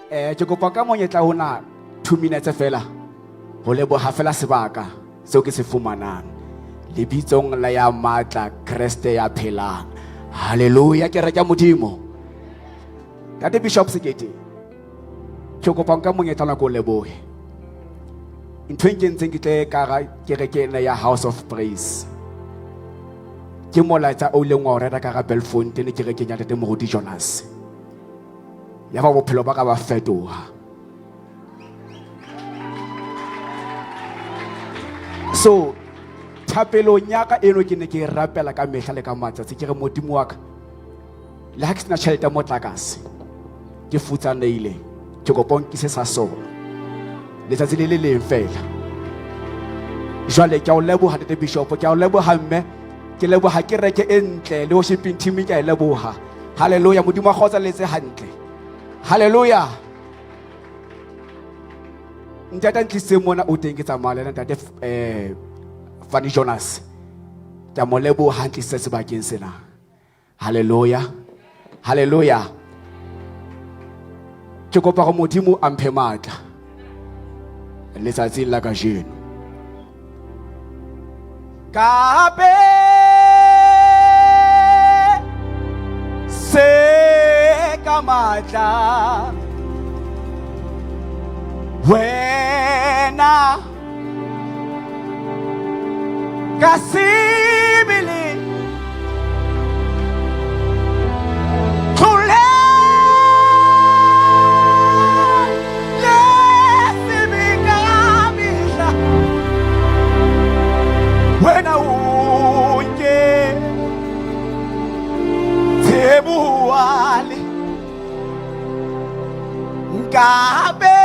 Eh ke kopa ka monyetla ona 2 minutes fela go leboga fela sebaka seo ke se fumanang lebitsong la ya maatla Kreste ya phelang. Haleluya ke reka Modimo. Tate Bishop Sekete ke kopa ka monyetla ona ko leboge. Ntho e nkentseng ke tle ka ga kereke ena ya House of Praise. Ke molaetsa o ileng wa o rera ka ga Belfontein kerekeng ya Tate Moruti Jonas. Ya ba bophelo ba ka ba fetoga. So thapelong ya ka eno ke ne ke e rapela ka mehla le ka matsatsi ke re modimo wa ka le ha ke sena tšhelete ya motlakase ke futsaneile ke kopa o nkise sa solo letsatsi le le leng fela jwale ke a o leboga ntate bishop ke a o leboga mme ke leboga kereke e ntle le worshiping team ke a e leboga halleluja modimo a kgotsa letse hantle halleluja ntate a ntlisitseng mona o teng ke tsamaya le ena ntate um Fanny Jonas ke a mo leboga a ntlisitse sebakeng sena halleluja halleluja ke kopa go modimo a mphe maatla letsatsing la kajeno kape se ka maatla wena ka sebele tlole le sebe ka mehla wena o nke tseboale nkabe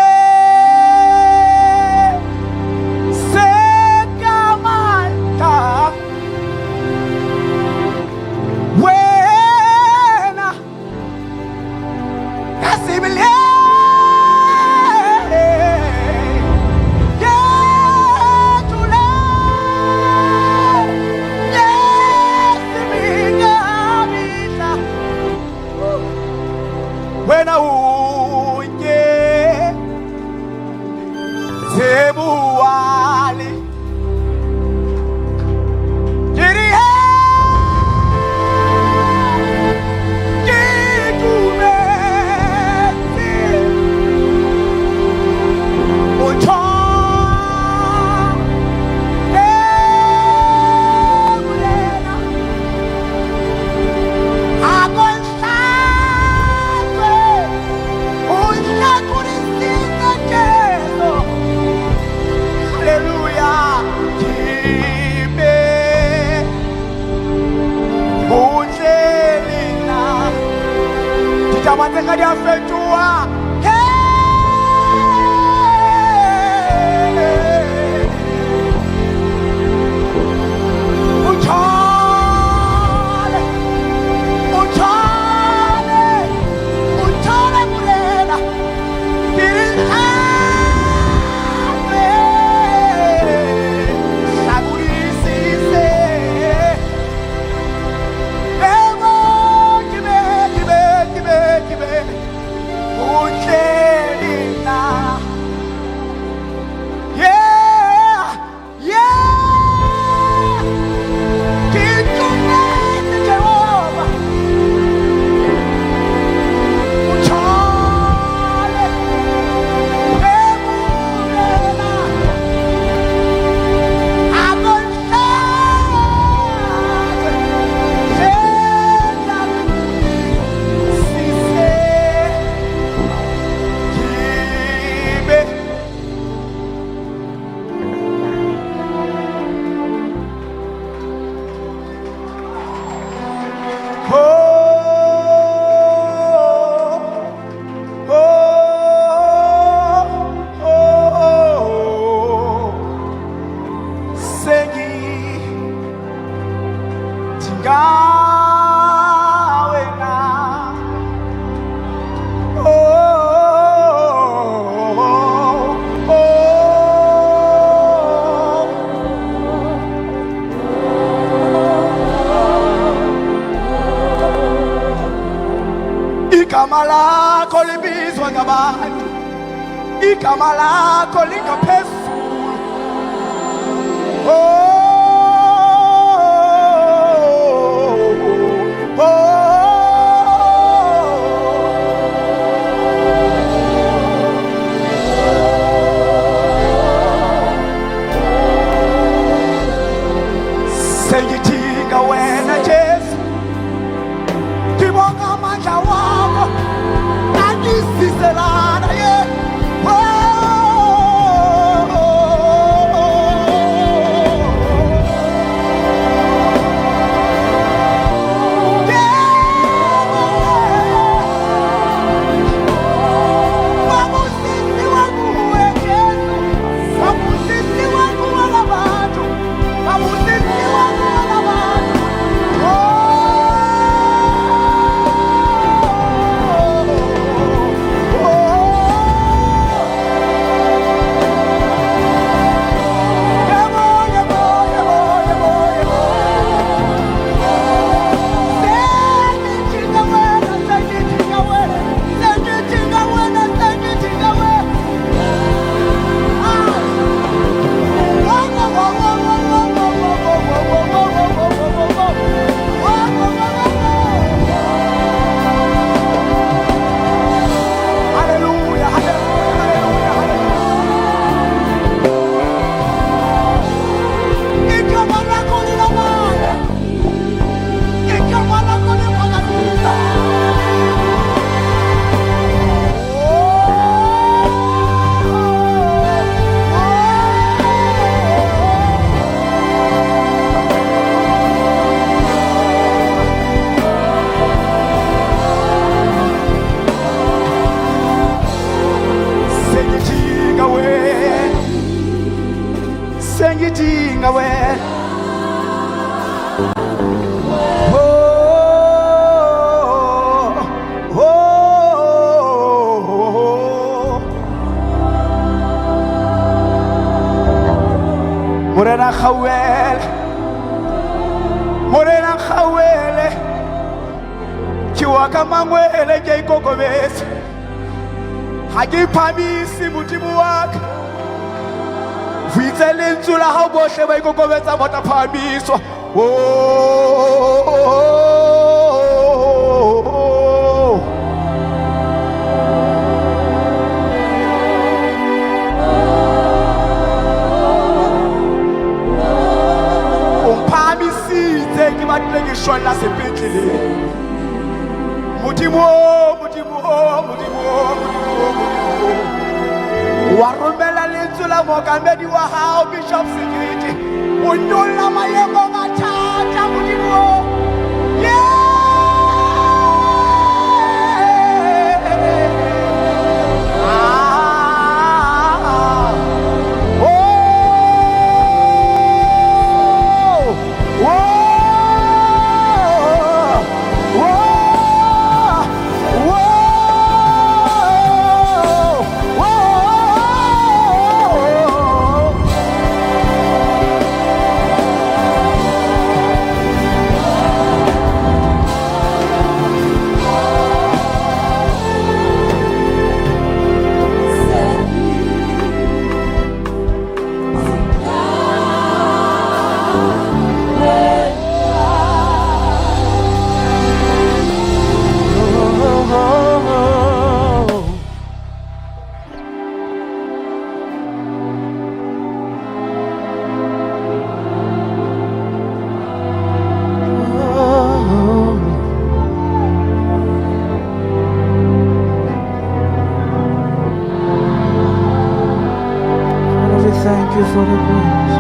se ka matla wena ka sebele ke tlole le sebe ka mehla wena o nke tseboale ke re ke dumetse o tshwane Morena. Ditaba tse ka di a fetoha. Uthole, uthole, uthole Morena. Ke re hape, hlakodisise. Ebo, ke be, ke be, ke be, ke be, o tle. libizwa ngabantu. Igama lakho lingaphezulu. Oh, oh, Sengidinga wena Jesu, ngibonga amandla wakho angisizelana ye. Oh, Hallelujah, hallelujah, hallelujah, hallelujah. Igama lakho linamandla. Igama lakho liyamangalisa. Sengidinga wena, sengidinga wena. Oh, oh, oh. Morena Gauele, Morena Gauele, ke wa ka mangwele ke ikokobetse, ha ke iphamise Modimo wa ka. O itse lentswe la hao bohle ba ikokobetsa ba tla phahamiswa. Oh, oh, oh, oh. O mphahamisitse ke batlile ke shwella sepetleleng. Modimo o, Modimo o, Modimo o, Modimo o, Modimo o. Wa romela lentswe la mookamedi wa hao Bishop Sekete. O nyolla maemong a thata Modimo o. Yeah! Ah! Oh! Oh! Oh! Oh! Oh! Father, we thank you for the grace.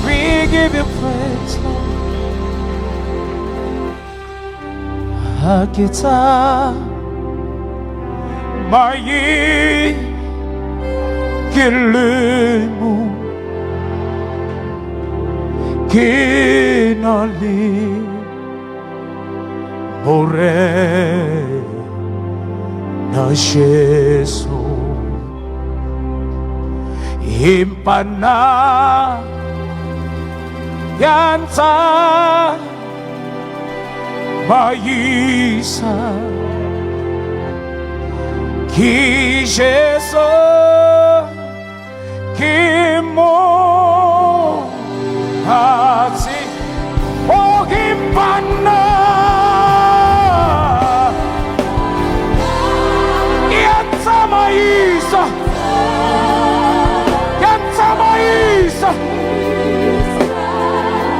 We give you praise, Lord. Ha ke tsa Mayi ke lemo ke na le Morena Jesu empa nna ya ntsa maisa ke Jesu ke mo hatsi o ke mpanna ya tsamaisa ya tsamaisa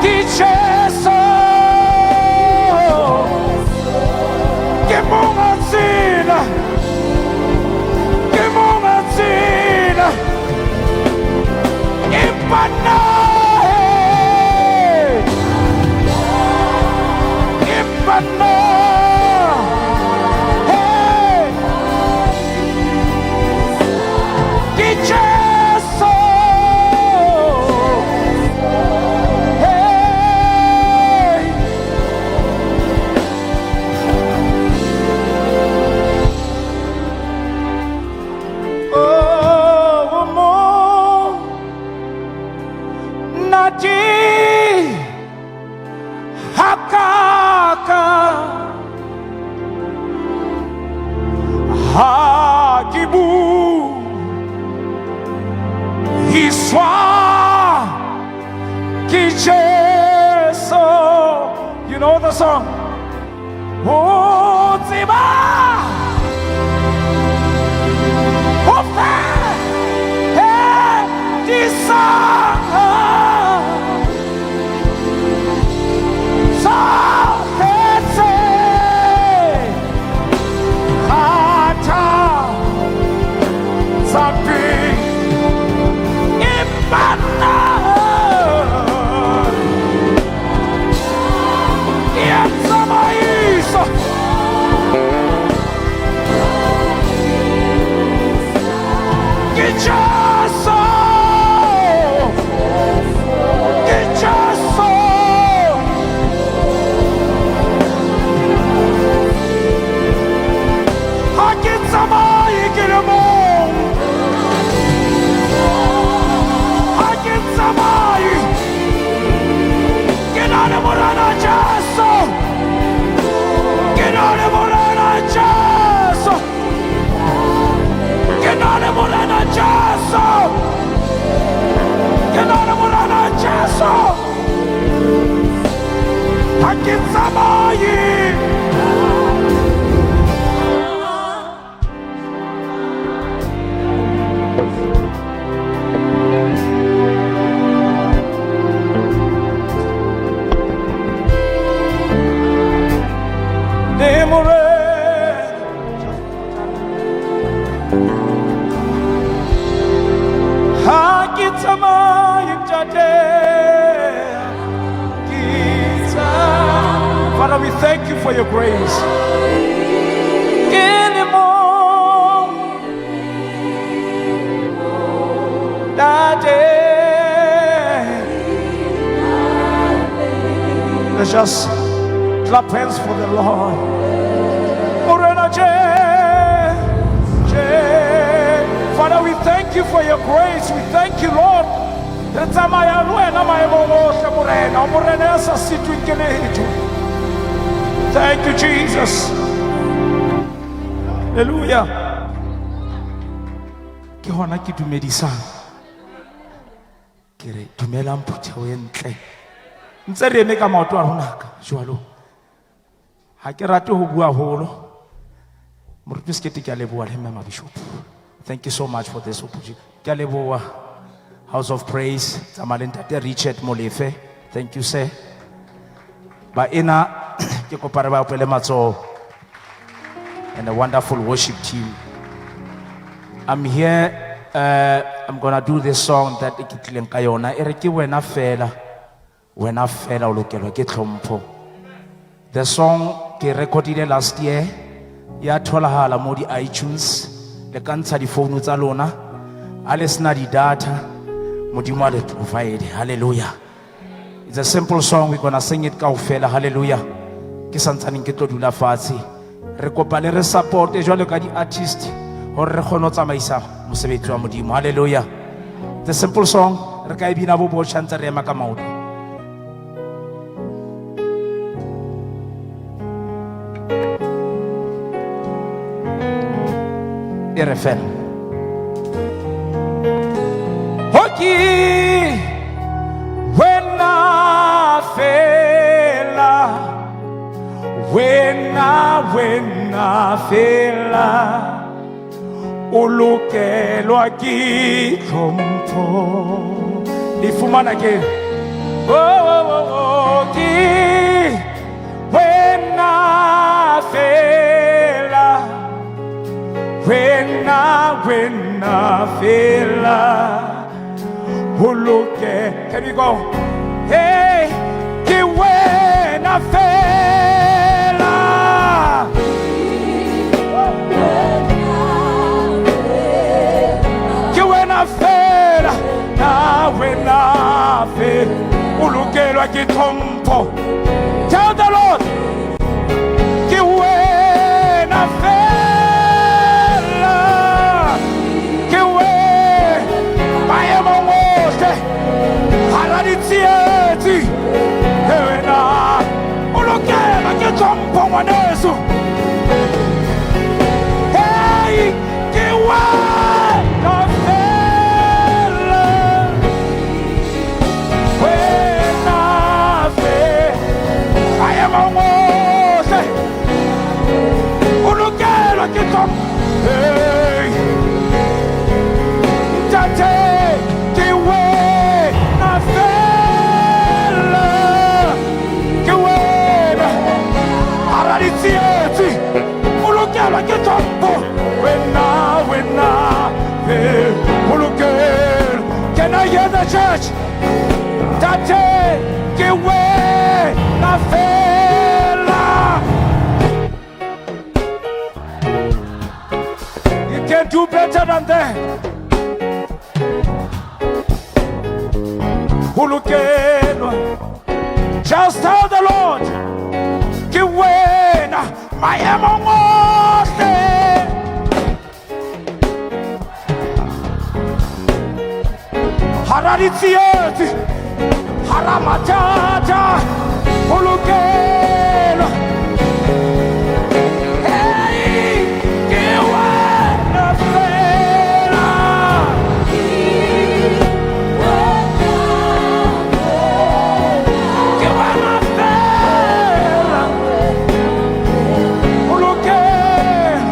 ke Jesu ke monga tsela ke monga tsela empa nna empa nna hey ke Jesu hey Oh, mo nati hakaka ha ke bu iswa ke Jesu. You know the song. O tseba ho fedisa tsohle tse kgatha tsa pele empa nna ke a tsamaisa. Ke Jesu, ke Jesu. Ha ke tsamaye ke le mong, ha ke tsamaye ke na le Morena Jesu, ke na le Morena Jesu, ke na le Morena Jesu, ke na le Morena Jesu. Ha ke tsamaye. Le Morena. Ha ke tsamaye ntate, ke tsa- Father, we thank you for your grace. Ke le mong, Ntate. Let's just clap hands for the Lord. Morena Je- Je- Father, we thank you for your grace. We thank you, Lord. Re tsamaya le wena maemong ohle, Morena. O Morena ya sa sitweng ke letho. Thank you, Jesus. Hallelujah. Ke hona ke dumedisang. Ke re dumelang phutheho e ntle. Ntse re eme ka maoto a rona ka jwalo. Ha ke rate ho bua haholo. Moruti Sekete, ke a leboha le Mme Bishop. Thank you so much for this opportunity. Ke a leboha House of Praise, tsamaya le ntate Richard Molefe. Thank you, sir. Baena ke kopa re ba opele matsoho. And a wonderful worship team. I'm here, I'm gonna do this song that ke tlileng ka yona. E re ke wena fela, wena fela o lokelwa ke tlhompho. The song ke recordile last year, ya tholahala mo di iTunes. Le ka ntsha difounu tsa lona a le sena di-data modimo a le provide halleluja it's a simple song we're gonna sing it kaofela halleluja ke santsaneng ke tlo dula fatshe re kopa le re supporte jwalo ka di-artist gore re kgone go tsamaisa mosebetsi wa modimo halleluja the simple song re ka e bina bo botšha ntse re ema ka maoto e re fela hoki wena fela wena wena fela o lokelwa ke tlhompho le fumana ke oh, oh, oh, oh, ke wena fela wena wena fela o loke can we go hey ke wena fela ke wena fela na wena fela o lokelwa ke tlhompho tell the lord ke wena fela ke wena maemong ohle hara ditsietsi ke wena o lokela ke tlhompho ngwaneso hei ke wena fela wena fela maemong ohle o lokelwa ke tlhompho hey ntate ke wena fela ke wena hara ditsietsi o lokelwa ke tlhompho wena wena eh, o lokelwa can I hear the church ntate ke wena fela You can do better than that. O lokelwa. Just tell the Lord, ke wena maemong ohle. Hara ditsietsi, hara mathata, o lokelwa. Hey, ke wena fela. Ke wena fela. O lokelwa.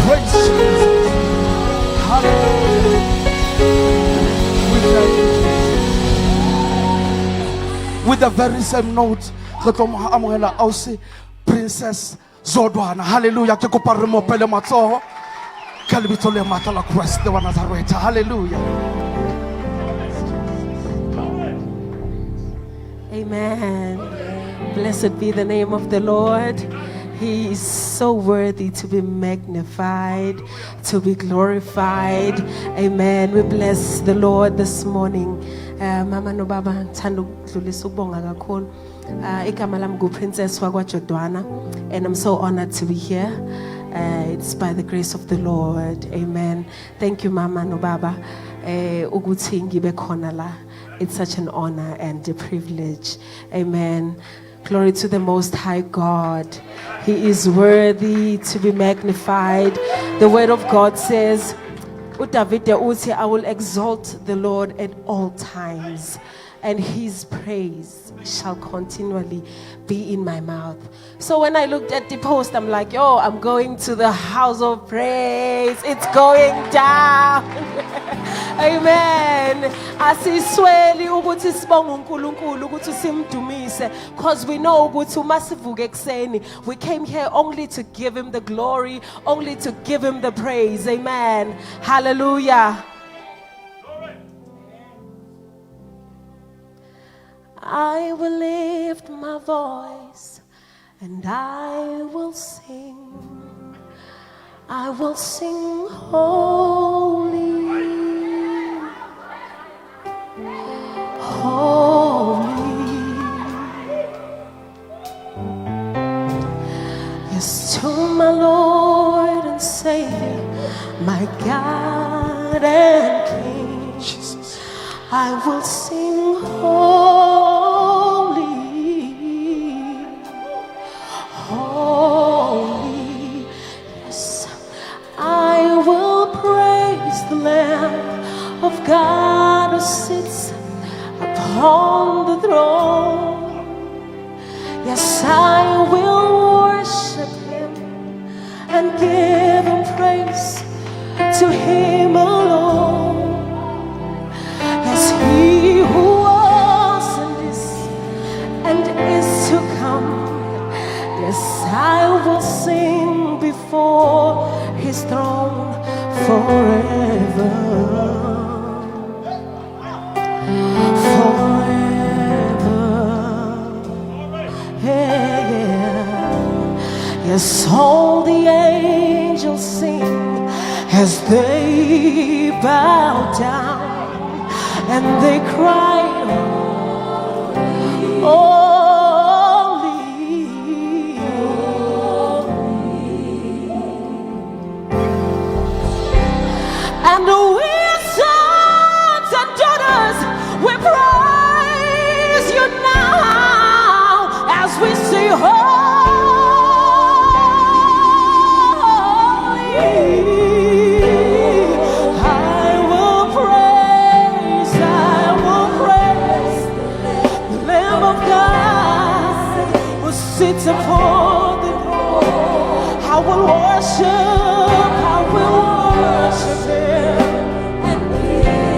Praise Jesus. Hallelujah. We thank you, Jesus. With the very same note, re tlo mo amohela ausi Princess Zodwana. Hallelujah. Ke kopa re mo opele matsoho ka lebitso le matla la Kreste wa Nazareth. Hallelujah. Amen. Blessed be the name of the Lord. He is so worthy to be magnified, to be glorified. Amen. We bless the Lord this morning. Mama no baba ngithanda ukudlulisa ukubonga kakhulu. Igama lami ngu-Princess wakwaJodwana and I'm so honored to be here. It's by the grace of the Lord. Amen. Thank you mama no baba. Eh ukuthi ngibe khona la. It's such an honor and a privilege. Amen. Glory to the Most High God. He is worthy to be magnified. The word of God says, uDavide uthi, I will exalt the Lord at all times, and his praise shall continually be in my mouth. So when I looked at the post, I'm like, yo, I'm going to the house of praise. It's going down. Amen. Asisweli ukuthi sibonge uNkulunkulu ukuthi simdumise because we know ukuthi uma sivuka ekuseni we came here only to give him the glory, only to give him the praise. Amen. Hallelujah. I will lift my voice and I will sing. I will sing holy, holy. Yes, to my Lord and Savior, my God and King. Jesus. I will sing holy, holy. Yes, I will praise the Lamb of God who sits upon the throne. Yes, I will worship him and give him praise to him alone. Yes, he who was and is and is to come. Yes, I will sing before his throne forever. Forever. Yeah, yeah. Yes, all the angels sing as they bow down and they cry, Holy. And we sons and daughters, we praise you now as we say, Holy. I will praise, I will praise the Lamb of God who sits upon the throne. I will worship, I will worship him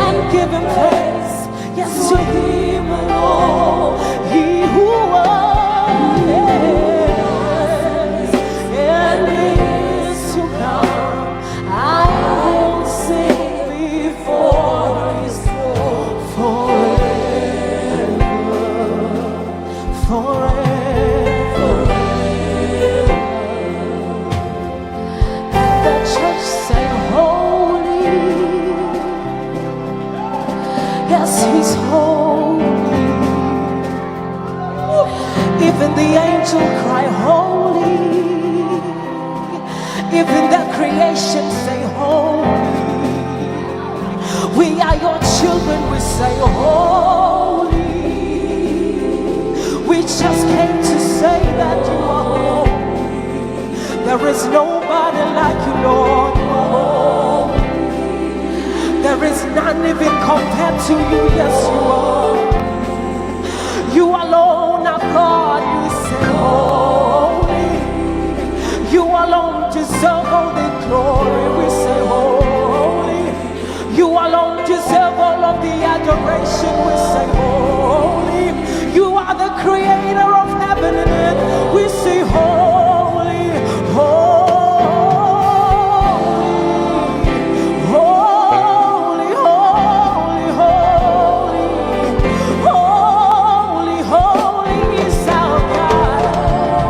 and give him praise. Yes, to him alone, he who was and is to come. I will sing before his throne forever, forever. The church say, Holy. Yes, he's holy. Even the angel cry, Holy. Even the creation say, Holy. We are your children, we say, Holy. We just came to say that you are holy. There is nobody like you, Lord. You are holy. There is none even compared to you. Yes, you are. You alone are God. You say holy. You alone deserve all the glory. We say holy. You alone deserve all of the adoration. We say holy. You are the creator of heaven and earth. We say holy, holy, holy, holy, holy, holy, holy is our God.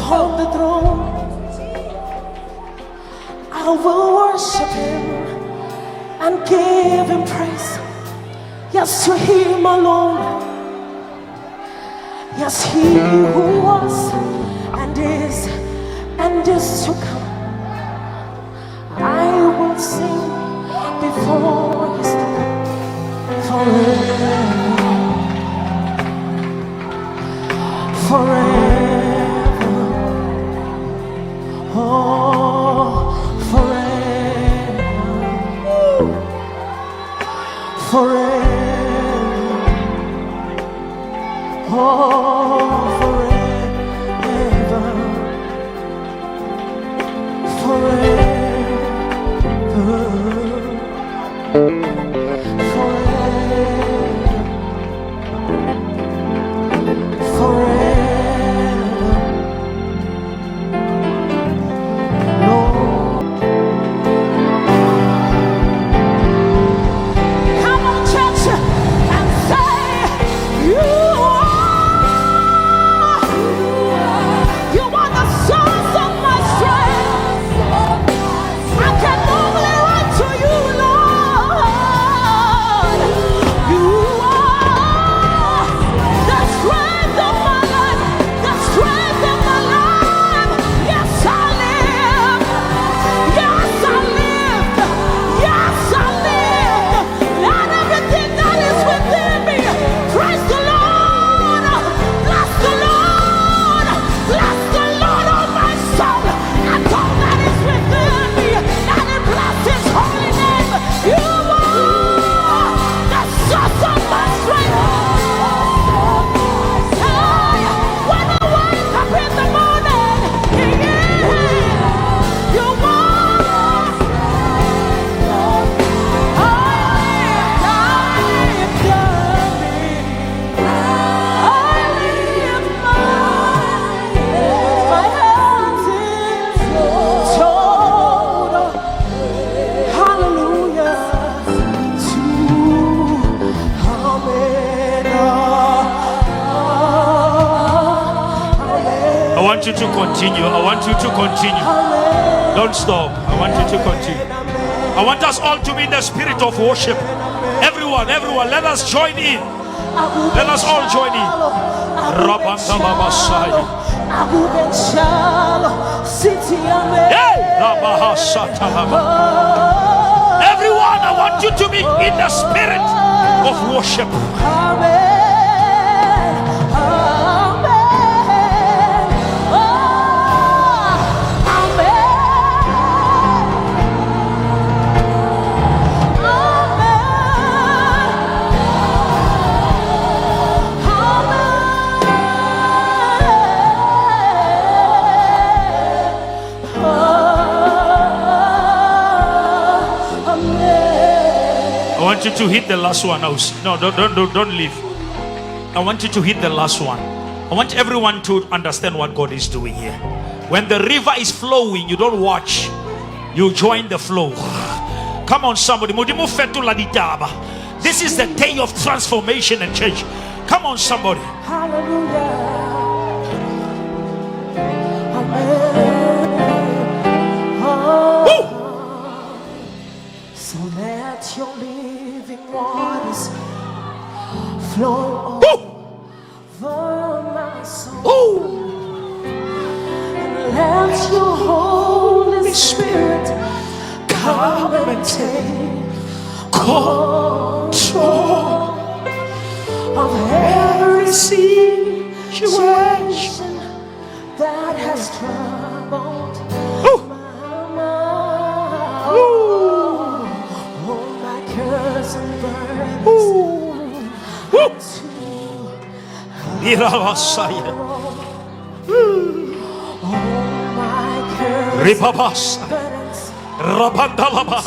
upon the throne. I will worship him and give him praise. Yes, to him alone. Yes, he who was and is and is to come. I will sing before his throne forever. Forever. Oh, forever. Forever. Oh, forever. Forever. Forever. Forever. Lord. Come on, church, and say, You are. You are the source of my strength. I can only run to you, Lord. You are the strength of my life, the strength of my life. Yes, I live. Yes, I live. Yes, I live. Let everything that is within me praise the Lord. Bless the Lord. Bless the Lord, oh my soul. And all that is within me. Let it bless his holy name. You are the source of my strength. Hey, when I wake up in the morning, he is. You are. I lift, I lift, I lift my hands in total hallelujah to Amen. I want you to continue. I want you to continue. Don't stop. I want you to continue. I want us all to be in the spirit of worship. Everyone, everyone, let us join in. Let us all join in. Rabandalabasaya. Akube njalo, sithi amen. Hey! Rabahasatalaba. Everyone, I want you to be in the spirit of worship. Amen. Amen. Oh, amen. Amen. Amen. Oh, amen. I want you to hit the last one. No, no, don't, don't, don't leave. I want you to hit the last one. I want everyone to understand what God is doing here. When the river is flowing, you don't watch, you join the flow. Come on, somebody. Modimo fetola ditaba. This is the day of transformation and change. Come on, somebody. Hallelujah. Amen. Oh. Woo! So let your living waters flow Woo! over my soul. Ooh. And let your Holy Spirit come and take control of every situation that has troubled Ooh. my mind. Ooh. All my cares and burdens Woo. to Irabasaya. all my cares Ribabas. and burdens. Rabandalaba.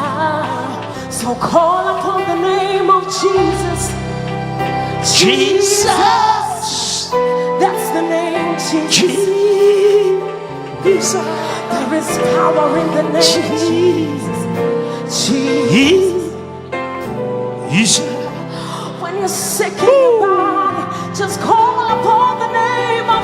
Ah, so call upon the name of Jesus. Jesus. That's the name, Jesus. Jesus. There is power in the name Jesus. Jesus. Jesus. When you're sick in your body, just call upon the name of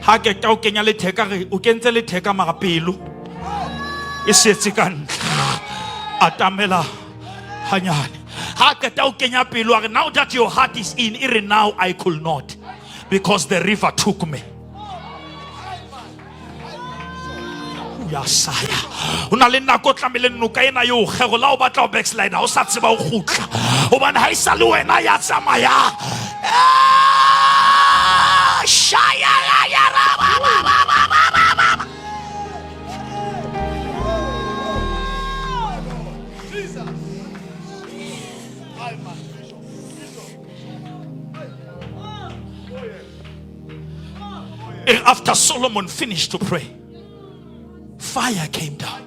Ha ke ka o kenya letheka re o kentse letheka mara pelo e setse ka ntle. Atamela hanyane. Ha qeta o kenya pelo a re now that your heart is in, e re now I could not because the river took me. Yasaya. O na le nako o tlamehileng noka ena yo kgego la o batla o backslide ha o sa tseba o kgutla hobane ha e sa le wena ya tsamayang. Eh, shaya ya ya ra ba ba ba ba ba ba ba. After Solomon finished to pray, fire came down.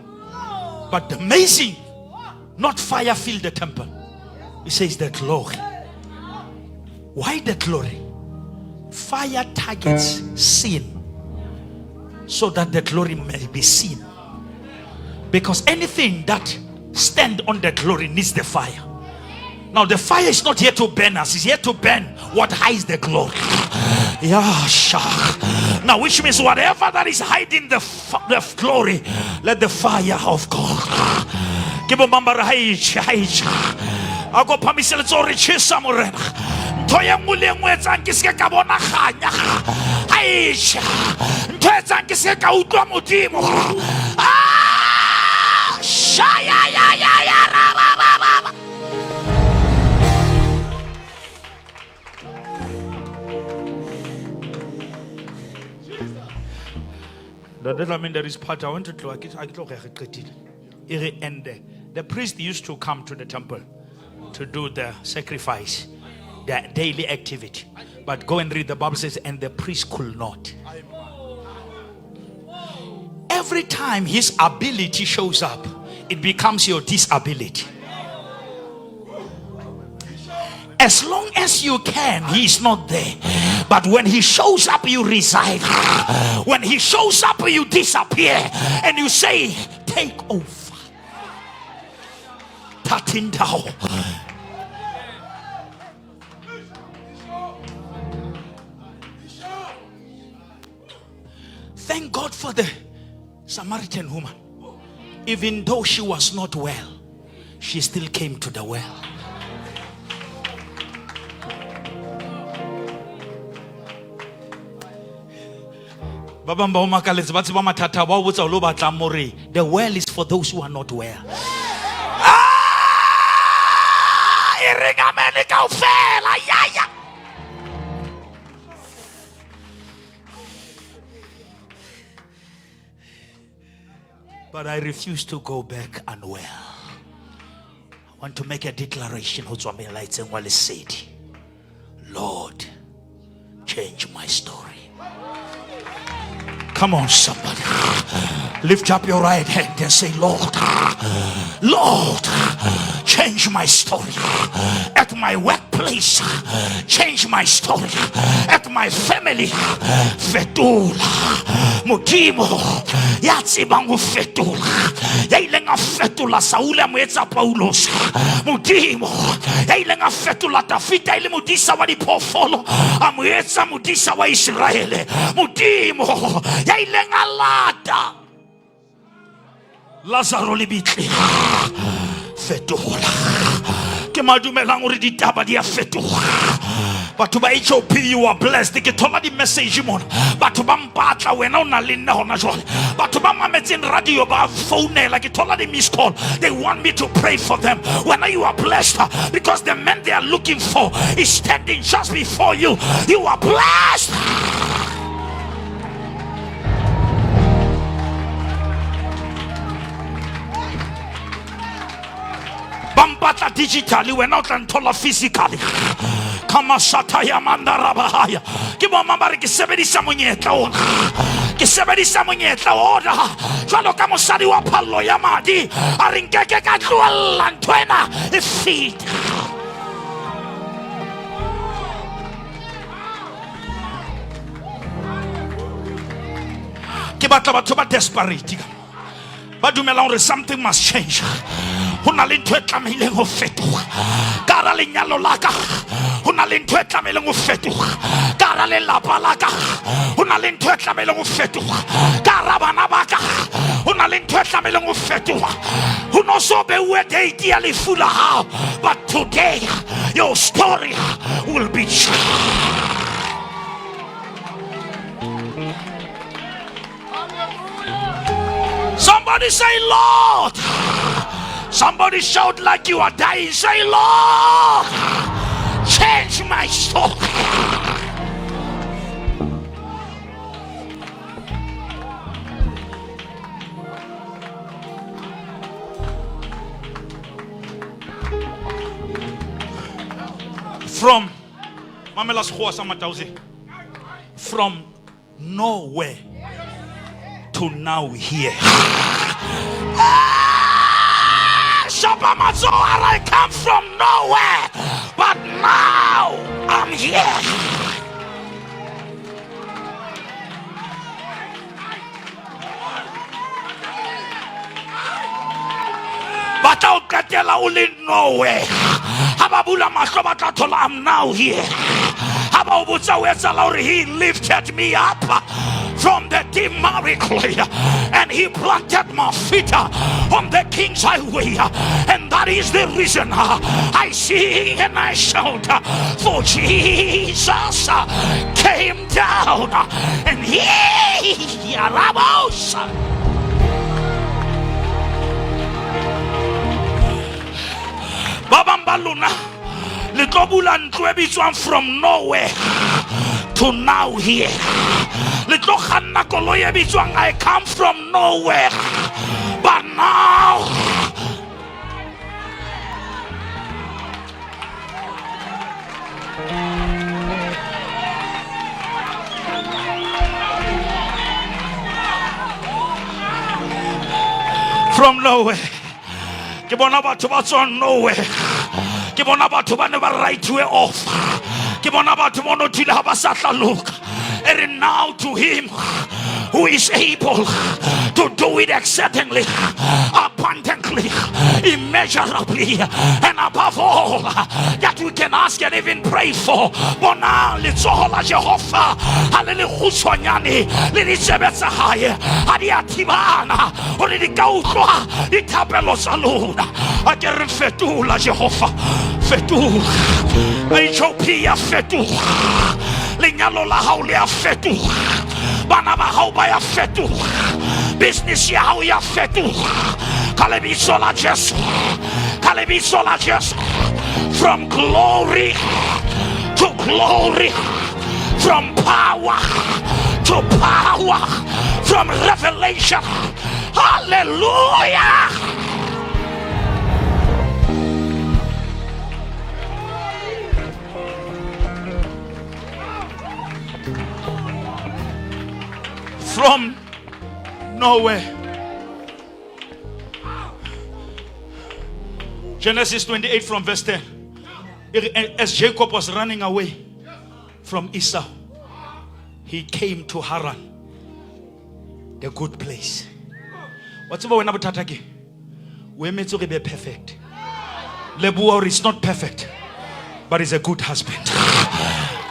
But amazing, not fire filled the temple. He says the glory. Why the glory? Fire targets sin so that the glory may be seen. Because anything that stand on the glory needs the fire. Now the fire is not here to burn us, it's here to burn what hides the glory. Yeah, Now, which means whatever that is hiding the, the glory, let the fire of God. Ke bo mang ba re ha e tjhe, ha e tjhe. A ko phamise letsoho re tjhesa morena. Ntho e nngwe le e nngwe e etsang ke se ke ka bona kganya. Ha e tjhe. Ntho e etsang ke se ke ka utlwa Modimo. Ah, shaya ya ya ya ra ba ba ba ba. That I mean, there is part I want to tlo ke tlo re qetile. E re and the priest used to come to the temple to do the sacrifice, the daily activity. But go and read the Bible says, and the priest could not. Every time his ability shows up, it becomes your disability. As long as you can, he is not there. But when he shows up, you reside. When he shows up, you disappear. And you say, take over. Tatindao. Thank God for the Samaritan woman. Even though she was not well, she still came to the well. Ba bang ba o makaletse ba tseba mathata ba o botsa o lo batlang more the well is for those who are not well. Ah, e reng amen kaofela ya ya. But I refuse to go back unwell. I want to make a declaration ho tswa melaetseng wa lesedi. Lord, change my story. Come on, somebody. Lift up your right hand and say, Lord, Lord, change my story. At my workplace, change my story. At my family, fetola. Modimo, ya tsebang ho fetola. Ya ileng a fetola Saule a mo etsa Paulos. Modimo, ya ileng a fetola Dafita e le modisa wa diphoofolo, a mo etsa modisa wa Iseraele. Modimo, ya ileng a lata Lazaro lebitleng fetola ke madumelang gore ditaba di a fetoga batho ba hop you are blessed ke thola di-message mona batho ba mpatla wena o na le nna gona jwale batho ba mametseng radio ba founela ke thola di-miss call they want me to pray for them wena you are blessed because the man they are looking for is standing just before you you are blessed ba mpatla digitally wena o tla nthola physically kamasata ya mandarabahaya ke bomang ba re ke sebedisa monyetla ona ke sebedisa monyetla ona jwalo ka mosadi wa phallo ya madi a re nkeke ka tlohella ntho ena e fete ke batla batho ba desperate ba dumelang gore something must change. Go na le ntho e tlamehileng go fetoga ka gara lenyalo la ka. Go na le ntho e tlamehileng go fetoga ka gara lelapa la ka. Go na le ntho e tlamehileng go fetoga ka gara bana ba ka. Go na le ntho e tlamehileng go fetoga. Go no so beuwe date ya lefu la gago, but today your story will be changed. Somebody say, Lord. Somebody shout like you are dying. Say, Lord, change my story. From Mamela sekgowa sa Matausi. From nowhere to now here. Ah, Shapa matsoho a re, I come from nowhere, but now I'm here. Ba tla o qetela o le nowhere. Ha ba bula mahlo ba tla thola I'm now here. Ha ba o botsa o etsahala hore he lifted me up from the deep miry clay and he planted my feet on the king's highway, and that is the reason I sing and I shout, for Jesus came down and he arabos. Ba bang ba lona le tlo bula ntlo e bitswang from nowhere to now here. Le tlo kganna koloi e bitswang I come from nowhere but now. From nowhere. Ke bona batho ba tswang nowhere. Ke bona batho ba ne ba write off. Ke bona batho ba no thile ha ba sa tla loka. E re now to him who is able to do it exceedingly abundantly, immeasurably, and above all that we can ask and even pray for. Bona letsoho la Jehova ha le le kgutshwanyane le ditsebe tsa hae ha di a thibana hore di ka utlwa dithapelo tsa lona. A ke re fetola Jehova, fetola HOP ya fetoga, lenyalo la hao le a fetoga, bana ba hao ba ya fetoga, business ya hao ya fetoga ka lebitso la Jesu, ka lebitso la Jesu. From glory to glory, from power to power, from revelation. Hallelujah. From nowhere. Genesis 28 from verse 10. As Jacob was running away from Esau, he came to Haran, the good place. Wa tseba wena bothata ke o emetse hore e be perfect. Leboha hore it's not perfect, but he's a good husband.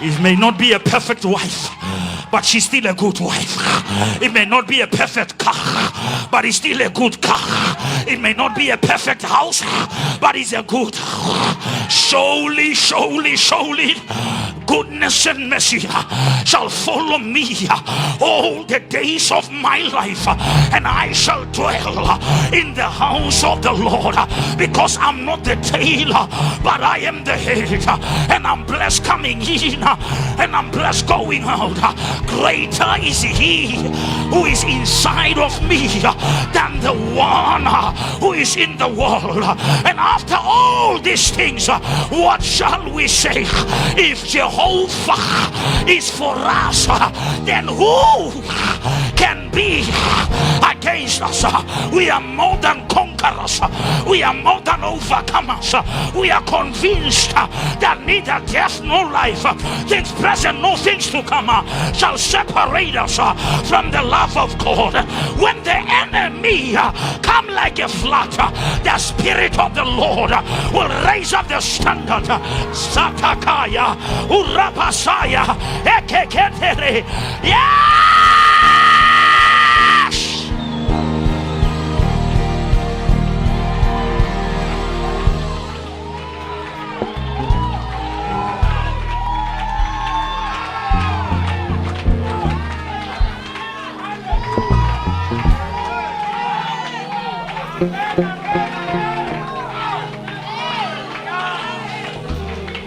It may not be a perfect wife, but she's still a good wife. It may not be a perfect car, but it's still a good car. It may not be a perfect house, but it's a good. Surely, surely, surely, goodness and mercy shall follow me all the days of my life, and I shall dwell in the house of the Lord, because I'm not the tail, but I am the head, and I'm blessed coming in and I'm blessed going out. Greater is he who is inside of me than the one who is in the world. And after all these things, what shall we say? If Jehovah is for us, then who can be against us? We are more than conquerors. We are more than overcomers. We are convinced that neither death nor life, things present nor things to come, shall separate us from the love of God. When the enemy come like a flood, the Spirit of the Lord will raise up the standard. Satakaya, Urabasaya, Ekeketere. Yes!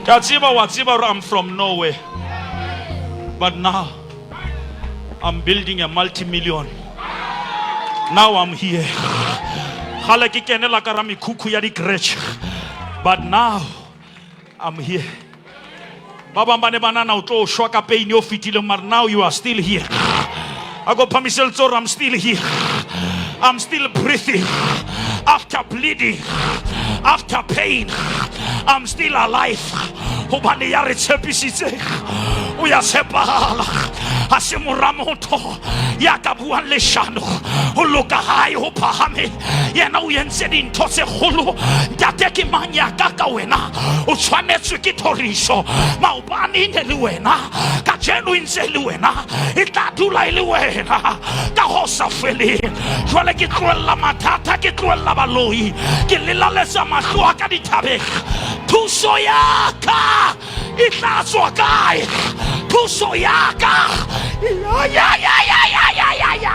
Ke a tseba wa tseba gore I'm from nowhere. But now I'm building a multi-million. Now I'm here. Gale ke kenela ka ra mekhukhu ya di-crèche. But now I'm here. Ba bang ba ne ba nana o tlo shwa ka pain yo fetileng mara now you are still here. A go phamise letsogo I'm still here. I'm still breathing after bleeding, after pain. I'm still alive. Hobane ya re tshepisitse o ya tshepagala ga se mora motho ya ka buang leshano go loka gae go phagame yena o entse dintho tse kgolo ntate ke mang ya ka ka wena o tshwanetswe ke thoriso maobane e ne le wena kajeno e ntse e le wena e tla dula e le wena ka go sa feleng jwale ke tlohella mathata ke tlohella baloi ke lelaletsa mahlo a ka dithabeng thuso ya ka e tla tswa kae thuso ya ka ya ya ya ya ya ya ya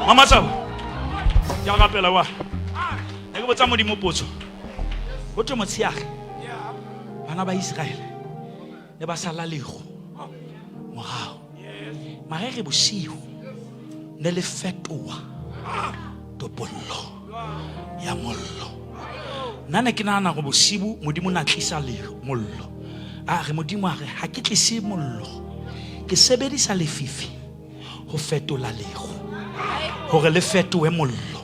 Mama Tsabo, ke a rapela wa. Ne ke botsa Modimo potso. Go thwe motsheage. Bana ba Israele ne ba sala lego morago. Mare re bosigo ne le fetoa topollo ya mollo. Nna ne ke nagana go bosibu Modimo na tlisa le mollo. A re Modimo a re ha ke tlise mollo. Ke sebedisa lefifi go fetola lego gore le fetoe mollo.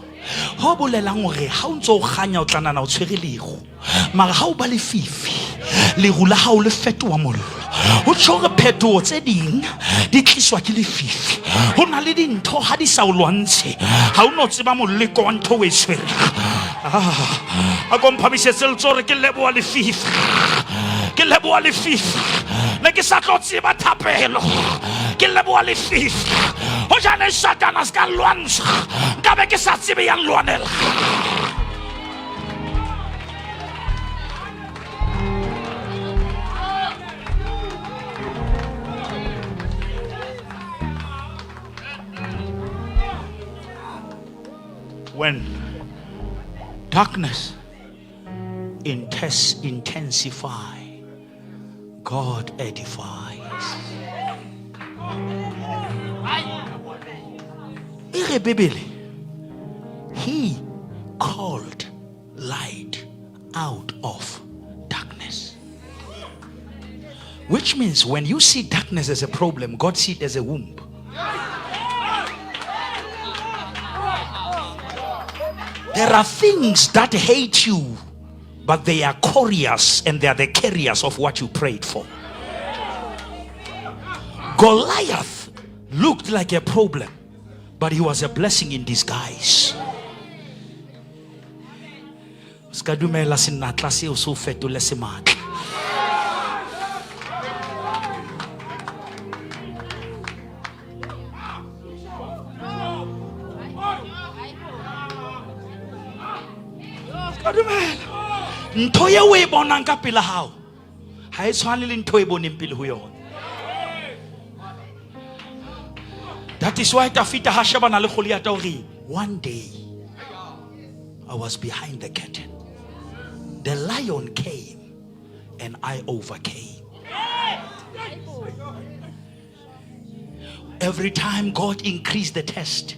Ho bolelang gore ha o ntse o kganya o tla nana o tshwere lego. Mara ha o ba lefifi leru la hao le fetoa mollo. Ho tjho hore phetoho tse ding di tliswa ke lefifi. Ho na le dintho ha di sa o lwantshe ha o no tseba moleko wa ntho o e tshwereng. Ah, a ko mphamisetse letsoho re ke leboha lefifi. Ke leboha lefifi. Ne ke sa tlo tseba thapelo. Ke leboha lefifi. Hojane Satana se ka lwantsha nkabe ke sa tsebe ya nlwanela. When darkness intensify, God edifies. E re Bibele, he called light out of darkness. Which means when you see darkness as a problem, God sees it as a womb. There are things that hate you, but they are couriers and they are the carriers of what you prayed for. Goliath looked like a problem, but he was a blessing in disguise. Se ka dumela senatla seo se o fetole sematla. Ka dumela. Ntho eo o e bonang ka pela hao ha e tshwane le ntho e boneng pele ho yona. That is why Tafita ha shebana le Goliath o re one day I was behind the curtain. The lion came and I overcame. Every time God increased the test,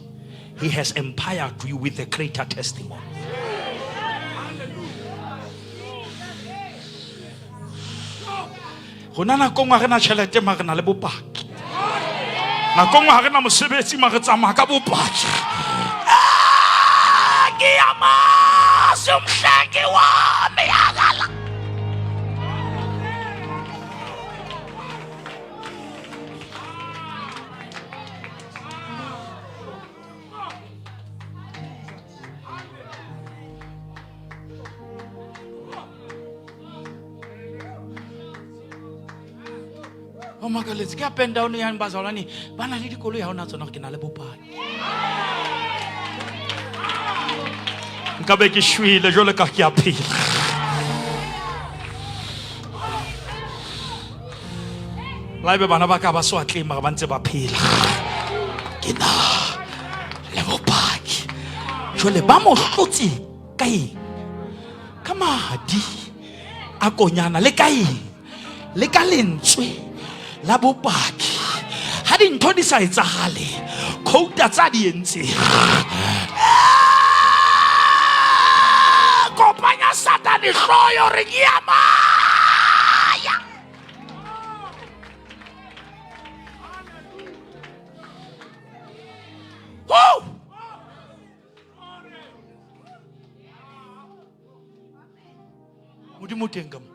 He has empowered you with the greater testimony. Gona nako nngwe ga re na tšhelete ma re na le bopaki. Nako nngwe ga re na mosebetsi ma re tsamaya ka bopaki. Ah, ke ya mase umhlengi wami akala. O makaletse ke up and down yang bazalwane ba na le dikoloi ga o na tsona gore ke na le bopaki nkabe ke shwele jalo ka ke a phela la ebe bana ba ka ba swatleng mara ba ntse ba phela ke na le bopaki jale ba mo hlotse ka eng ka madi a konyana le ka eng le ka lentswe la bopaki ha dintho di sa etsagale khouta tsa di entseng kopanya satane hloyo re ke ya maya Woo! Modimo o teng ka mo.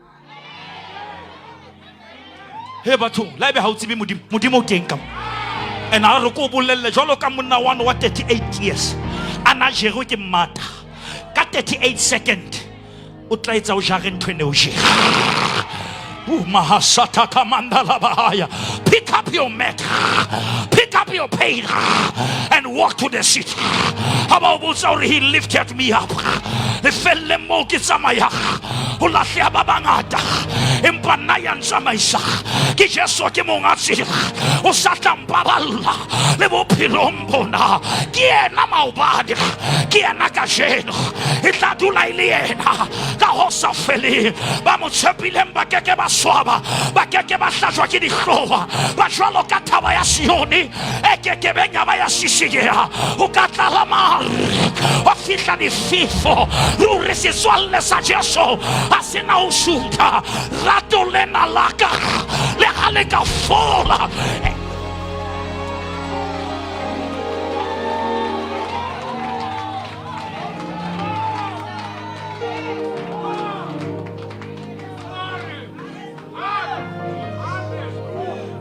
He bathong, la ebe ha o tsebe Modimo, Modimo o teng ka mo. And a re ko bolelle jwalo ka monna wa wa 38 years a na jerwe ke mmata ka 38 second o tla etsa o jare ntho e ne o jere. Pick up your mat, pick up your pain, and walk to the city. He lifted me up. Lefelle moo ke tsamaya ho lahleha ba bangata empa nna ya ntsamaisa ke Jesu ke monga tsela o sa tla mpaballa le bophelong bona ke yena maobane ke yena kajeno e tla dula e le yena ka go sa feleng ba mo tshepileng ba keke ba swaba ba keke ba hlajwa ke dihloa ba jwalo ka thaba ya sione e kekebeng ya ba ya šišinyega o ka tlala maru wa fihla difefo ruri setswalle sa jesu a se na o šutha rato lena laka le ga le ka fola.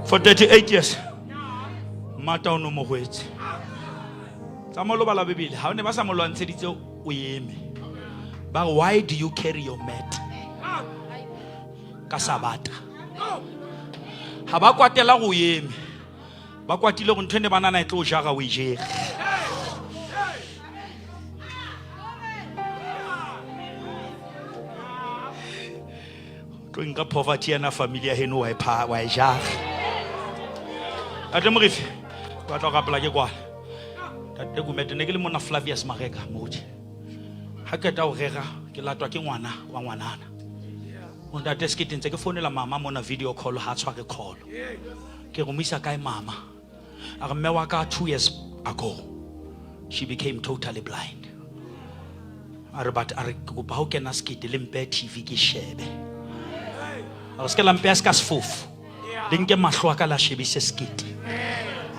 For 38 years mmata o no mo gwetse tsa mo lobala bebele ga o ne ba sa mo lwantsheditse o eme ba re, why do you carry your mat ka sabata ga ba kwatela go eme ba kwatile go ntho e ne ba nana e tlo jara o e jere tlo nka poverty yana family ya heno wa e pha wa e jara ate morefi ba tla go rapela ke kwana tate kumete ne ke le mona Flavius Mareka moruti ha qeta ho rera ke latwa ke ngwana wa ngwanana o ntate sekete ntse ke founela mama mona video call ha tshware call ke re mo isa kae mama a re mme wa ka 2 years ago she became totally blind a re but a re ke kopa ha o kena sekete le mpe tv ke shebe a re se ke la mpeya se ka sefofu le nke mahlo a ka la shebise sekete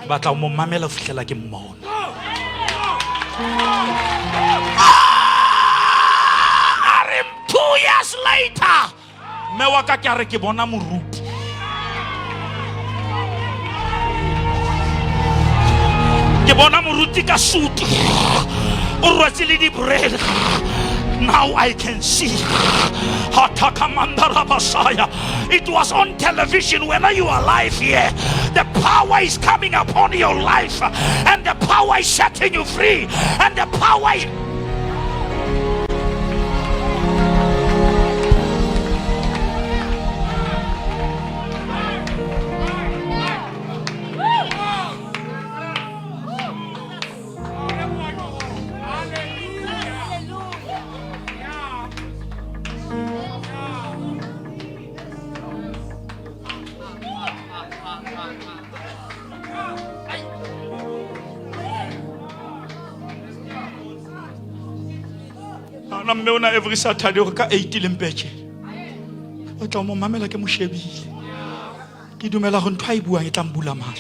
ke batla ho mo mamela ho fihlela ke mmona a re 2 years later mme wa ka ke a re ke bona moruti ke bona moruti ka sutu o rwetse le dibrele now I can see. It was on television. When you are alive here, the power is coming upon your life, and the power is setting you free, and the power is Bona mme ona every Saturday gore ka 8 le mpetše. O tla mo mamela ke mo shebile. Ke dumela go ntho a e buang e tla mbula mahlo.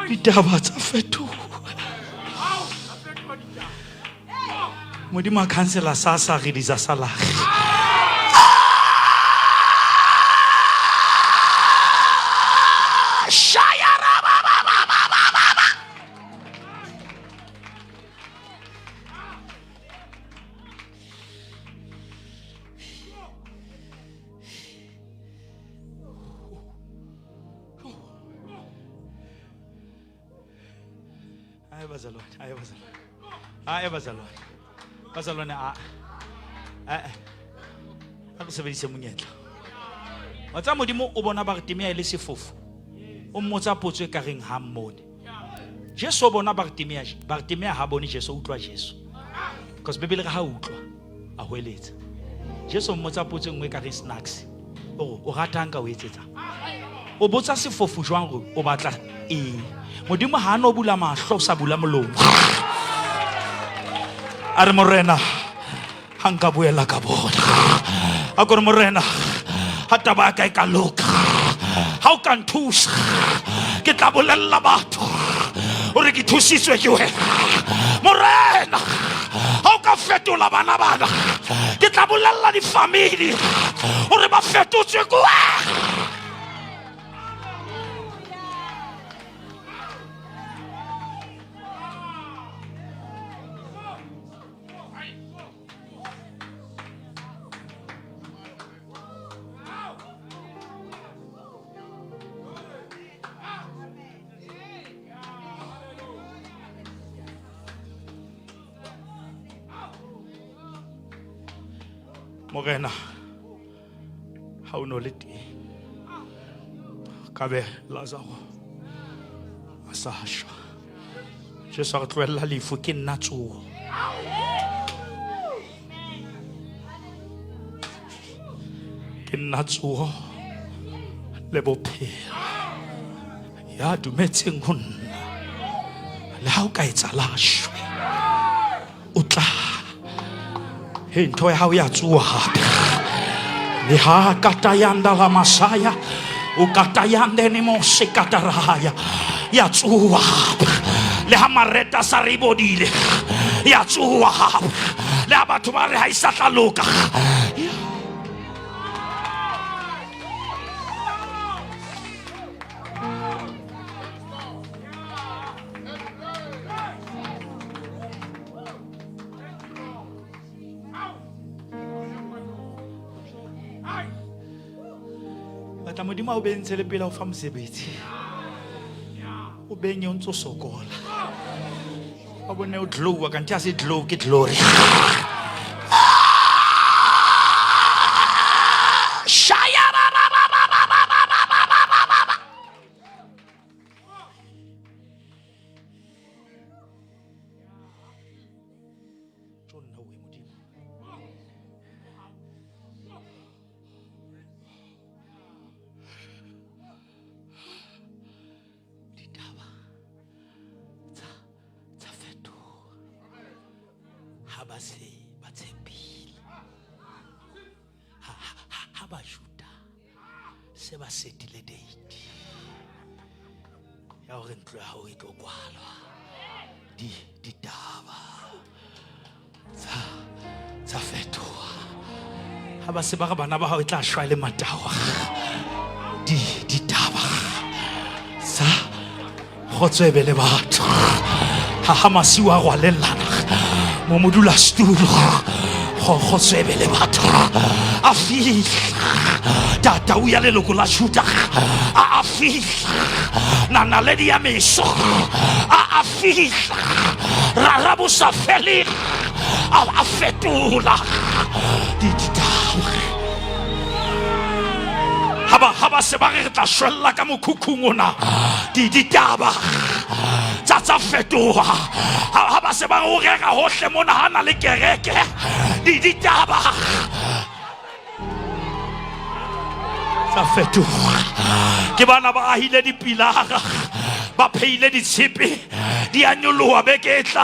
Ditaba tsa fetoha. Modimo a khansela sa sa release salary. Hayi bazalwane, hayi bazalwane. Hayi bazalwane. Bazalwane a. Eh. A re sebedise monyetla. Wa tsa Modimo o bona Bartimea e le sefofu. O mmotsa potso e ka reng ha mmone. Jesu o bona Bartimea, Bartimea ha bone Jesu, o utlwa Jesu. Because Bibele re ha utlwa a hweletsa. Jesu o mmotsa potso e nngwe e ka reng snacks. O re o ratang ka o etsetsa. O botsa sefofu jwang gore o batla eng? Modimo ha a no bula mahlo o sa bula molomo. A re morena ha nka boela ka bona. A kore morena ha taba ya ka e ka loka. Ha o ka nthusa ke tla bolella batho gore ke thusitswe ke wena. Morena ha o ka fetola bana bana ke tla bolella difamili gore ba fetotswe ke wena. Morena ha o no le teng ka be Lazaro a sa shwa. Jesu a re tlohella lefu ke nna tsoho. Ke nna tsoho le bophelo. Ya dumetseng ho nna le ha o ka etsa la shwe o tla he ntho ya hao ya tsoha hape le ha katayanda la masaya o katayande ne mo se kataraya ya tsoha hape le ha mareta sa re bodile ya tsoha hape le ha batho ba re ha e sa tla loka. Batla modimo a o bentshe le pele o fa mosebetsi o benye o ntse o sokola wa bone o glowa kante a se glow ke glory. Shaya ba ba ba ba ba ba ba ba ba ba ba ba. Tjo nna we Modimo. Ditaba tsa tsa fetoha ha ba se ba tshepile ha ha ha Bajuda se ba setile date ya gore ntlo ya gago e tlo kwalwa di ditaba tsa tsa fetoha ha ba se ba re bana ba gago e tla shwa e le matawa di ditaba tsa kgotso e be le batho ha ha masiu a rwalellana mo modulasetulo kgotso e be le batho a fihla tatau ya leloko la Juda a a fihla na naledi ya meso a a fihla rara bo sa feleng a a fetola ditaba ha ba ha ba se ba re re tla shwella ka mokhukhung ona di ditaba tsa tsa fetoha ha ha ba se ba re o rera hohle mona ha na le kereke di ditaba tsa fetoga ke bana ba ahile dipilara. Ba pheile ditshipi di a nyoloha beke e tla.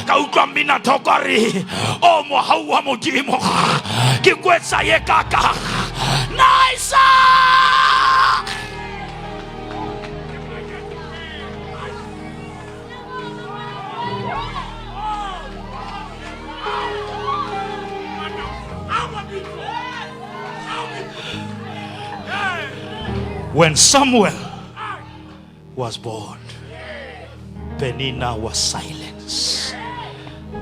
Ka utlwa mmina thoko a re o mohau wa modimo ke kwetsa ye kaka. Nice! When Samuel was born, Penina was silenced.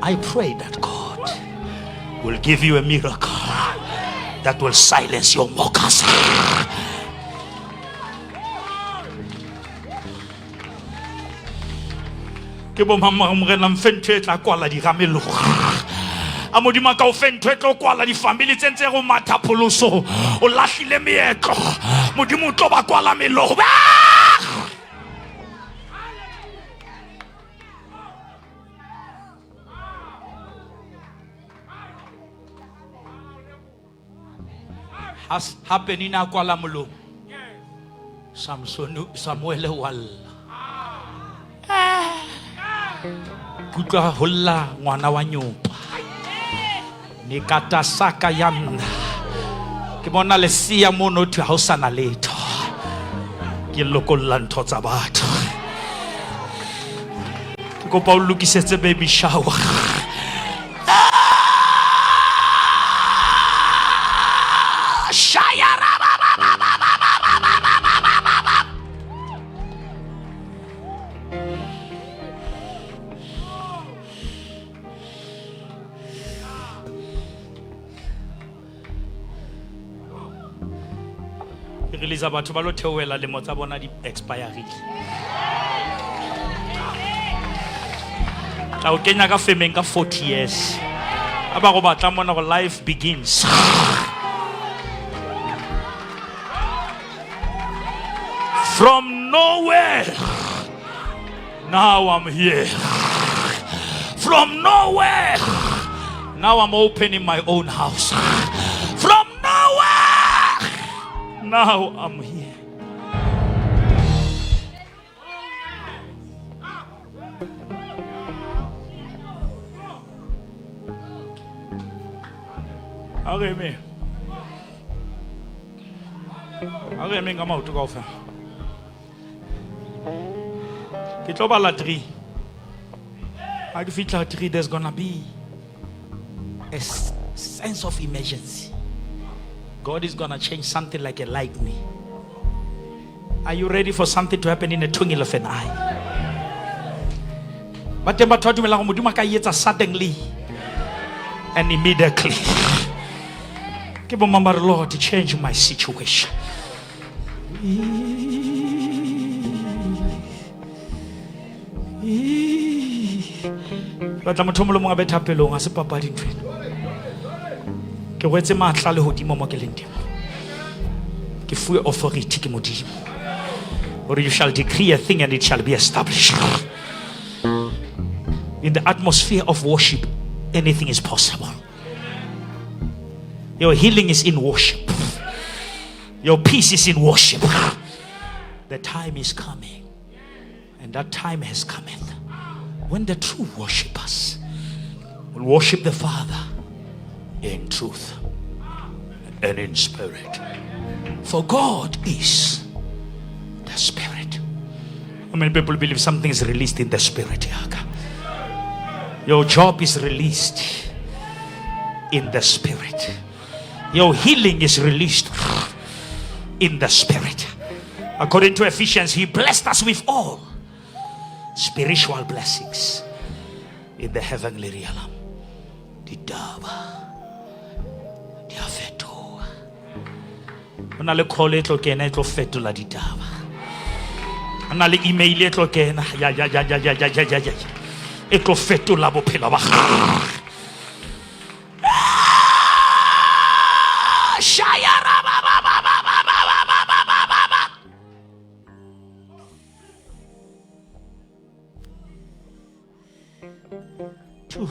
I pray that God will give you a miracle that will silence your mockers. Ke bo mama morena mfe ntho e tla kwala diramelogo a modimo a ka o fe ntho e tlo kwala difamili tse ntse go matha pholoso o lahlile meetlo modimo o tlo ba kwala melogo ha penina a kwala molomo samsone samuele wa lla kutlwa go lla ngwana wa nyopa nekata saka ya nna ke bona lesia mono thwe ga o sana letho ke lokolla ntho tsa batho ke kopa o lokisetse baby shower Ke releasa batho ba lo theohela lemo tsa bona di expirile tla o kenya ka femeng ka 40 years a ba go batla mona go life begins from nowhere now i'm here from nowhere now i'm opening my own house from nowhere now i'm here A re emeng. A re emeng ka maoto kaofela. Ke tlo bala 3. Ha ke fihla 3 there's gonna be a sense of emergency. God is gonna change something like a lightning. Are you ready for something to happen in a twinkle of an eye? Ba teng batho ba dumelang gore Modimo a ka e etsa suddenly and immediately. Ke bo mang ba re, Lord, change my situation. Batla motho o mongwe le mongwe a be thapelong, a se papadi ntho ena. Ke rwetse maatla le godimo mo ke leng teng. Ke fuwe authority ke Modimo. Or you shall decree a thing and it shall be established. In the atmosphere of worship, anything is possible. Your healing is in worship. Your peace is in worship. The time is coming, and that time has cometh, when the true worshippers will worship the Father in truth and in spirit. For God is the Spirit. How many people believe something is released in the spirit? Your job is released in the spirit. Your healing is released in the spirit. According to Ephesians, he blessed us with all spiritual blessings in the heavenly realm. Ditaba di a fetoha. Ho na le call e tlo kena e tlo fetola ditaba. Ho na le email e tlo kena ya ya ya ya ya ya ya ya ya e tlo fetola bophelo ba gago. Two.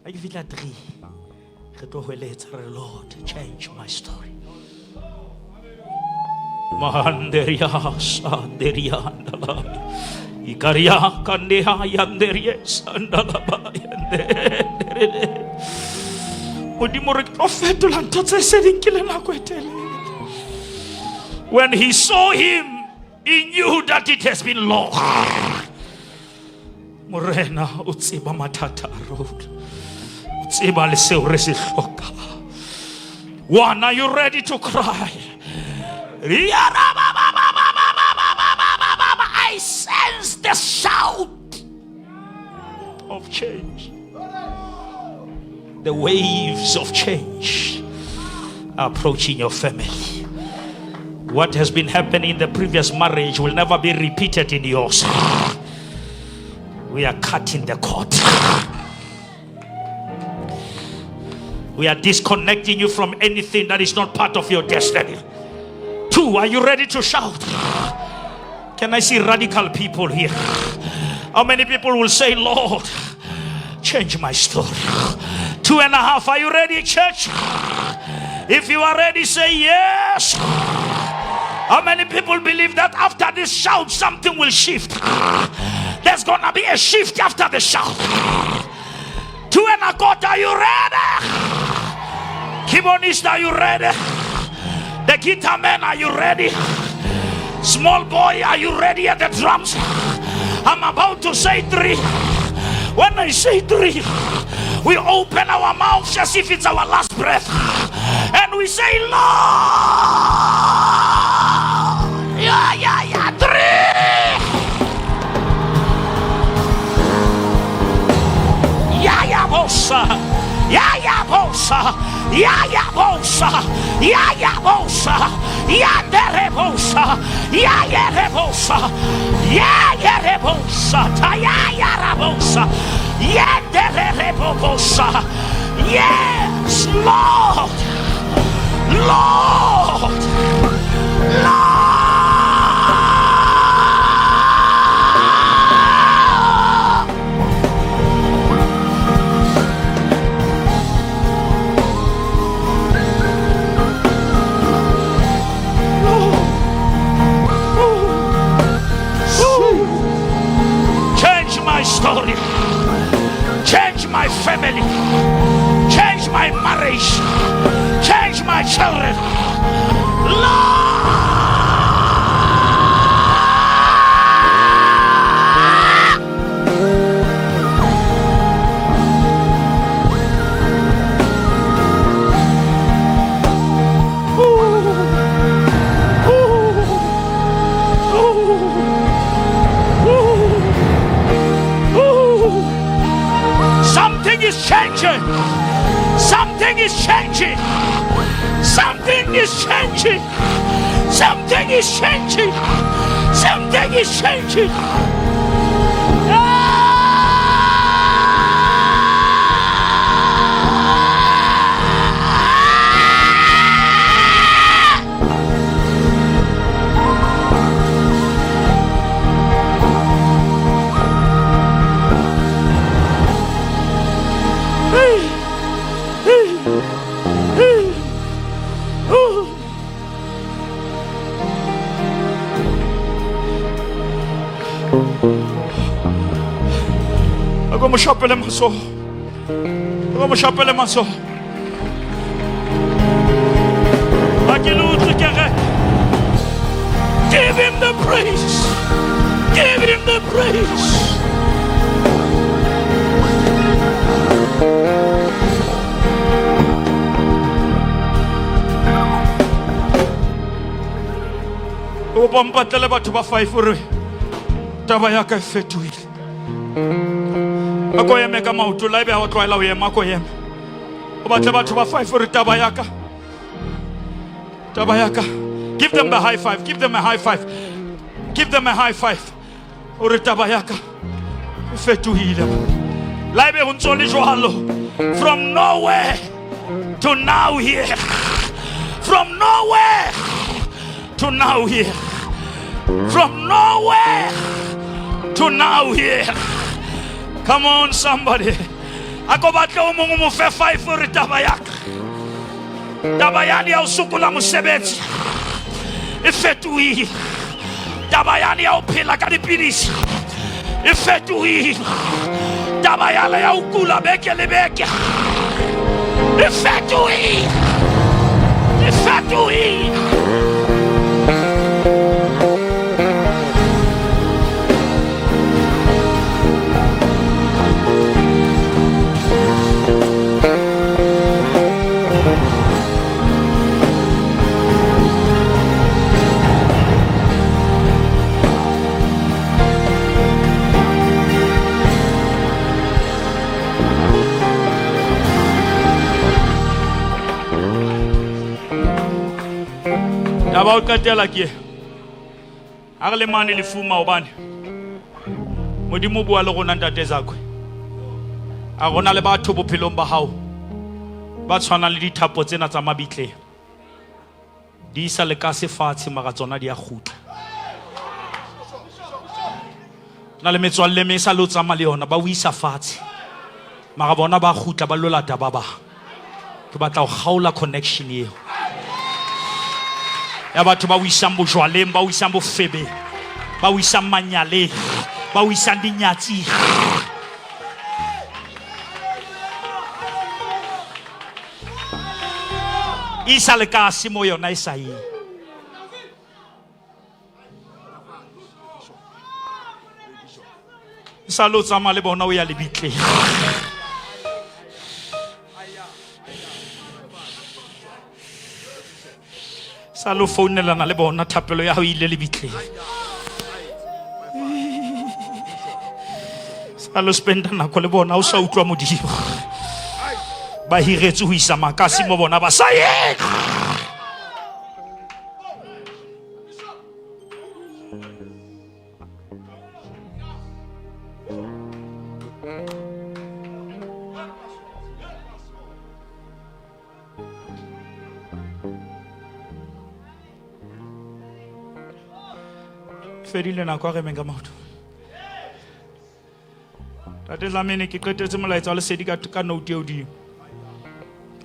Ha ke fihla 3 re tlo hweletsa re Lord change my story. Manderia sanderianda. yandala. Ikaria kandeha yanderie sandala ba yande. Modimo re tlo fetola ntho tse se di nkile nako e telele. When he saw him, he knew that it has been long. Morena o tseba mathata a rona. O tseba le seo re se hlokang. One, are you ready to cry? I sense the shout of change. The waves of change are approaching your family. What has been happening in the previous marriage will never be repeated in yours. We are cutting the cord. We are disconnecting you from anything that is not part of your destiny. Two, are you ready to shout? Can I see radical people here? How many people will say, Lord, change my story? 2.5. Are you ready, church? If you are ready, say yes. How many people believe that after this shout, something will shift? There's gonna be a shift after the shout. 2.25, are you ready? Keyboardist, are you ready? The guitar man, are you ready? Small boy, are you ready at the drums? I'm about to say 3. When I say 3, we open our mouths as if it's our last breath. And we say, Lord, yeah, yeah, yeah, 3. Yeah, yeah, bosa. Yeah, yeah, bosa. Yeah, yeah, bosa. Yeah, yeah, bosa. Yeah, derebosa. Yeah, yeah, rebosa. Yeah, yeah, rebosa. Ta, yeah, yeah, rabosa. Yeah, derebosa. Yes, Lord. Lord. Lord. Change my story. Change my family. Change my marriage. Change my children. Lord. Something is changing. Something is changing. Something is changing. Something is changing. Something is changing. Ako mo shapele matsoho. Ako mo shapele matsoho. Ha ke le utlwe kereke. Give him the praise. Give him the praise. O kopa mpatlele batho ba 5 hore taba ya ka e fetohile. A ko eme ka maoto la ebe ha o tlwaela ho ema, a ko eme. O batle batho ba 5 hore taba ya ka, taba ya ka. Give them the high five. Give them a high five. Give them a high five. Hore taba ya ka e fetohile. La ebe ho ntso le jwalo. From nowhere to now here. From nowhere to now here. From nowhere to now here. Come on, somebody. A ko batle o mongwe mo fe 5 hore taba ya ka. Taba yane ya ho sokola mosebetsi e fetohile. Taba yane ya ho phela ka dipidisi e fetohile. Taba yale ya ho kula beke le beke e fetohile. E fetohile. Taba o qetela ke e. A re le mane lefung maobane. Modimo o bua le rona ntate Zakwe. A rona le batho bophelong ba hao ba tshwanang le dithapo tsena tsa mabitleng. Di isa lekase fatshe mara tsona di a kgutla. Na le metswalle me sa le o tsamaya le yona ba o isa fatshe. Mara bona ba kgutla ba lo lata ba bang. Ke batla ho kgaola connection eo. Ya batho ba o isang bojwaleng, ba o isang bofebeng, ba o isang manyaleng, ba o isang dinyatsing. Isa lekase mo yona e sa yeng. Sa lo tsamaya le bona o ya lebitleng. Sa lo founelana le bona thapelo ya hao e ile lebitleng. Sa lo spenda nako le bona o sa utlwa Modimo. Ba hiretswe ho isa makase mo bona ba sa yeng. Fedile nako a re emeng ka maoto. Tate Dlamini ke qetetse molaetsa wa lesedi ka, ka note e hodimo.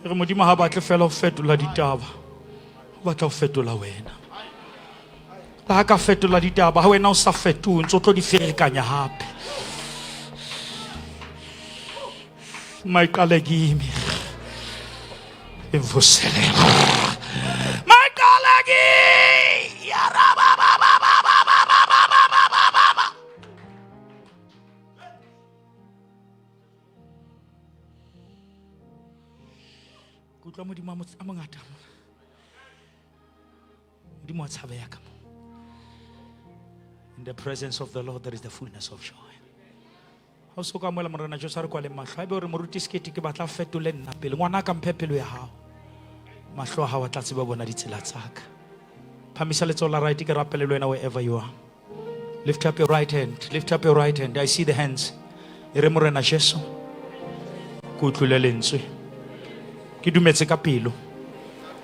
Ke re Modimo ha batle fela ho fetola ditaba, o batla ho fetola wena. Le ha ka fetola ditaba, ha wena o sa fetohe, ntse o tlo di ferekanya hape. Mayiqale kimi imvuselelo. Mayiqale kimi. Yarabababababababababa. Ke utlwa Modimo a a mongata mona. Modimo a tshabeya ka mo. In the presence of the Lord there is the fullness of joy. Ha o so ka amohela Morena Jesu a re kwaleng mahlo. Haebe o re moruti Sekete ke batla fetole nna pele. Ngwana ka mphe pelo ya hao. Mahlo a hao a tla tseba bona ditsela tsa ka. Phamisa letsoho la right ke rapele le wena wherever you are. Lift up your right hand. Lift up your right hand. I see the hands. E re Morena Jesu. Ke utlwile lentswe. Ke dumetse ka pelo.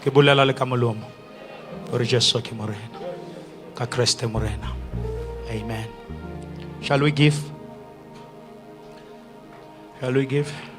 Ke bolela le ka molomo. Gore Jesu ke Morena. Ka Kreste Morena. Amen. Shall we give? Shall we give?